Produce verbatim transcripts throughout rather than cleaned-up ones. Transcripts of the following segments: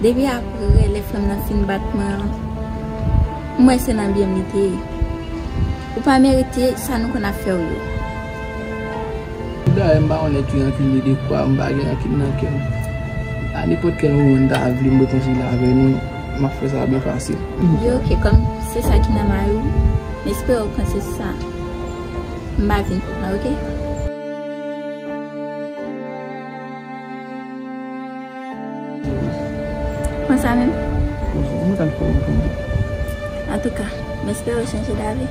Depi apre lè frè m nan fin bat mwen an, m wè se nan byen m li te ye. Ou pa merite sa nou konn ap fè w yo. Dayè, m pa konn èske rankin li de kwa, m pa gen rankin nan kè m. A nenpòt kèl moman m ta vle m rekonsilye avè nou, m ap fè sa byen fasil. Yo, oke, kòm se sa ki nan mari w, m espere w panse sa. M pa vin pou la, oke? Konsa menm? Mwen ta fè yon konbit. Antouka, m espere w chanje davi.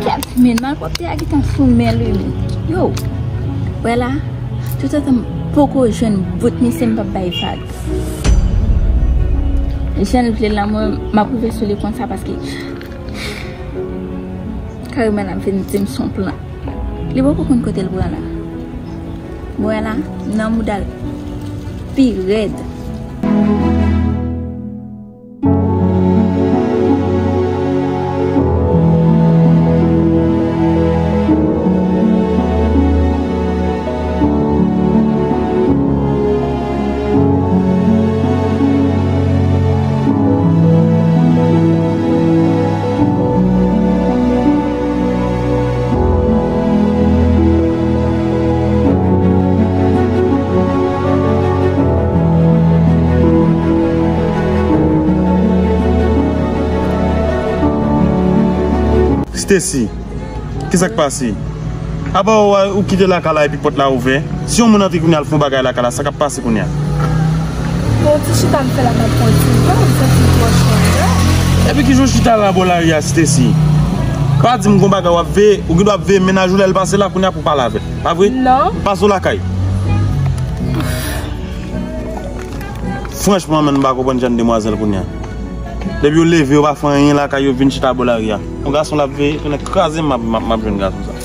Kèt, men malpwòpte a gentan sou men li, men. Yo, wè la, toutotan m poko jwenn bout misye, m p ap bay vag. Jan l vle la, mwen, m ap rive sou li konsa paske kareman l ap vin di m se yon plan. Li poko konn kote l pran la. Mwen la, nan mouda l pi rèd. Stacy, kisa k pase? Apa w, ou kite lakay la epi pòt la ouvè? Si yon moun antre kounye a al fè yon bagay lakay la, sa k ap pase kounye a? Bon, ti chita m fè la m ap pran ti van, m santi m twò chanje. Epi ki jan w chita la bò lari a, Stacy? Pa di m gon bagay w ap veye, ou gen dwa ap veye mennaj ou lè l pase la kounye a pou w pale avè l. Pa vre? Non. Pase w lakay. Franchman, menm m pa konprann jan demwazèl kounye a. Depi yo leve, yo pa fè anyen lakay yo, vin chita bò lari a. Yon gason l ap veye, tounen kraze m, m ap, m ap, m ap jwenn gason sa.